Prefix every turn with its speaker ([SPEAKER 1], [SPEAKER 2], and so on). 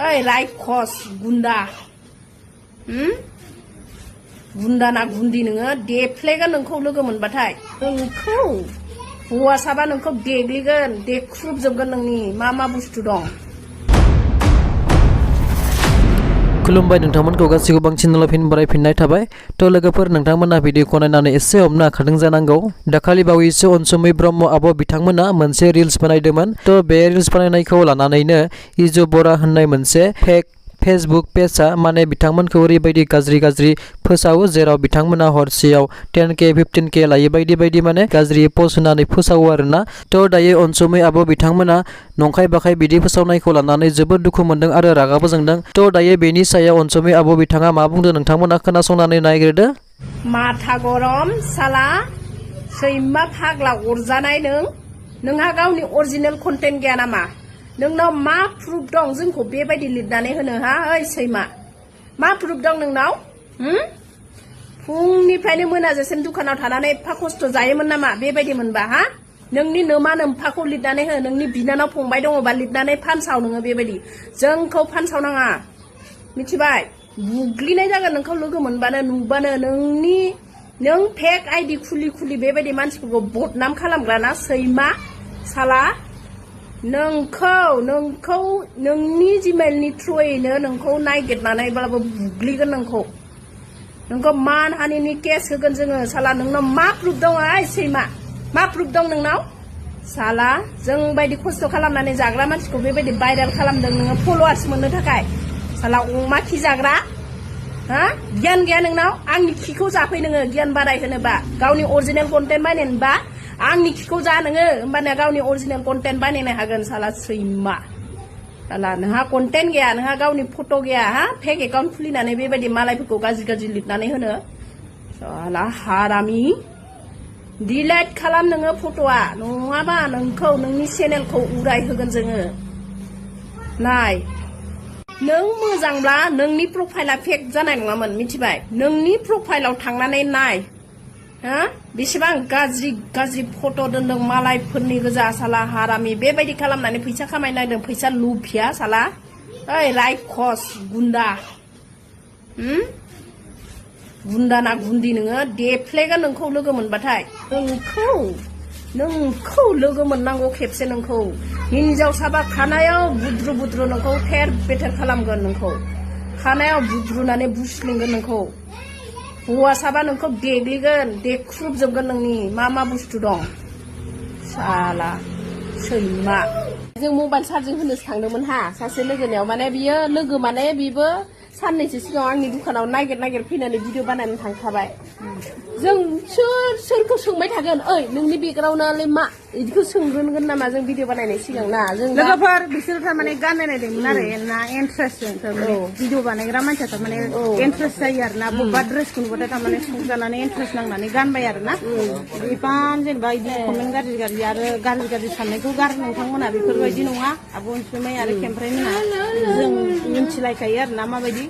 [SPEAKER 1] ओइ रायखस गुन्दा गुन्दा ना गुन्दी नोङो देफ्लेगोन नोंखौ लोगो मोनबाथाय नोंखौ हौवासाबा नोंखौ देग्लिगोन देख्रुबजोबगोन नोंनि मा बुस्थु दं।
[SPEAKER 2] खुलुमबाय नोंथांमोनखौ गासिबो बांसिन फिन बरायफिननाय थाबाय। थ' लोगोफोर नोंथांमोना भिडिअखौ नायनानै एसे हमनो हाखादों जानांगौ। दाखालि बावैसो अनसुमै ब्रह्म आब' बिथांमोना मोनसे रिल्स बानायदोंमोन। थ' बे रिल्स बानायनायखौ लानानैनो इजु बरा होननाय मोनसे फेक फेसबुक पेजआ माने बिथांमोनखौ ओरैबायदि गाज्रि फोसावो जेराव बिथांमोना हरसेयाव 10K 15K लायो बायदि माने गाज्रि पस्ट होनानै फोसावो आरोना। थ' दायो अनसुमै आब' बिथांमोना नंखाय बाखाय बिदि फोसावनायखौ लानानै जोबोद दुखु मोनदों आरो रागाबो जोंदों। थ' दायो बेनि सायाव अनसुमै आब' बिथाङा मा बुंदों नोंथांमोना खोनासंनानै नायग्रोदो।
[SPEAKER 1] माथा गरम साला सैमा फाग्ला अरजानाय नोंहा गावनि अरिजिनेल कन्टेन्ट गैया नामा? नोंनाव मा प्रुफ दं जोंखौ बेबायदि लिरनानै होनो हा? ओइ सैमा मा प्रुफ दं नोंनाव? फुंनिफ्रायनो मोनाजासिम दुखानाव थानानै एफा खस्थ' जायोमोन नामा बेबायदि मोनबा हा? नोंनि नोमा नोम्फाखौ लिरनानै हो, नोंनि बिनानाव फंबाय दङबा लिरनानै फानसाव नोङो बेबायदि। जोंखौ फानसाव नाङा मिथिबाय? बुग्लिनाय जागोन नोंखौ लोगो मोनबानो नुबानो। नों फेक आइडि खुलि बेबायदि मानसिफोरखौ बदनाम खालामग्रा ना सैमा साला। नोंखौ नोंनि जिमेलनि थ्रुयैनो नोंखौ नायगिरनानैब्लाबो बुग्लिगोन नोंखौ मानहानिनि केस होगोन जोङो साला। नोंनाव मा प्रुफ दङ ओइ सैमा? मा प्रुफ दं नोंनाव? साला जों बायदि खस्थ' खालामनानै जाग्रा मानसिखौ बेबायदि भाइरेल खालामदों नोङो फल'वार्स मोननो थाखाय। साला अमा खि जाग्रा हा? गियान गैया नोंनाव? आंनि खिखौ जाफै नोङो गियान बाराय होनोबा, गावनि अरिजिनेल कन्टेन्ट बानायनोबा आंनि खिखौ जा नोङो, होमबानिया गावनि अरिजिनेल कन्टेन्ट बानायनो हागोन साला सैमा। साला नोंहा कन्टेन्ट गैया, नोंहा गावनि फट' गैया हा? फेक एकाउन्ट खुलिनानै बेबायदि मालायफोरखौ गाज्रि लिरनानै होनो साला हारामि। डिलेट खालाम नोङो फट'आ, नङाबा नोंखौ नोंनि चेनेलखौ उराय होगोन जोङो। नाय नों मोजांब्ला नोंनि प्रफाइला फेक जानाय नङामोन मिथिबाय? नोंनि प्रफाइलाव थांनानै नाय हा? बेसेबां गाज्रि फट' दोनदों मालायफोरनि गोजा साला हारामि। बेबायदि खालामनानै फैसा खामायनो नागिरदों, फैसा लुफिया साला। ओइ रायखस गुन्दा गुन्दा ना गुन्दी नोङो देफ्लेगोन नोंखौ लोगो मोनबाथाय नोंखौ लोगो मोननांगौ खेबसे। नोंखौ हिनजावसाबा खानायाव बुद्रु नोंखौ थेर बेथेर खालामगोन, नोंखौ खानायाव बुद्रुनानै बुस्लिंगोन नोंखौ। हौवासाबा नोंखौ देग्लिगोन देख्रुबजोबगोन नोंनि मा बुस्थु दं साला सैमा। जों मबाइल चार्जिं होनोसो थांदोंमोन हा सासे लोगोनियाव, माने बियो लोगो माने बिबो साननैसो सिगाङाव आंनि दुखानाव नागिर फैनानै भिडिअ बानायनो थांखाबाय। जों सोरखौ सोंबाय थागोन ओइ नोंनि बेकग्राउन्डआलाय मा बिदिखौ सोंग्रोगोन नामा जों भिडिअ बानायनाय सिगां ना? जों
[SPEAKER 3] लोगोफोर बिसोर थारमाने गाननाय नायदोंमोन आरो ना इन्ट्रेस्टजों थारमाने भिडिअ बानायग्रा मानसिया थारमाने इन्ट्रेस्ट जायो आरो ना। बबेबा ड्रेसखौ नुबाथाय थारमाने संजानानै इन्ट्रेस्ट नांनानै गानबाय आरो ना। इफान जेनेबा बिदि कमेन्ट गाज्रि आरो गाज्रि साननायखौ गार नोंथांमोना बेफोरबायदि नङा। आब' अनसुमै आरो खेमफ्राय मोना जों मिन्थिलायखायो आरो ना माबायदि।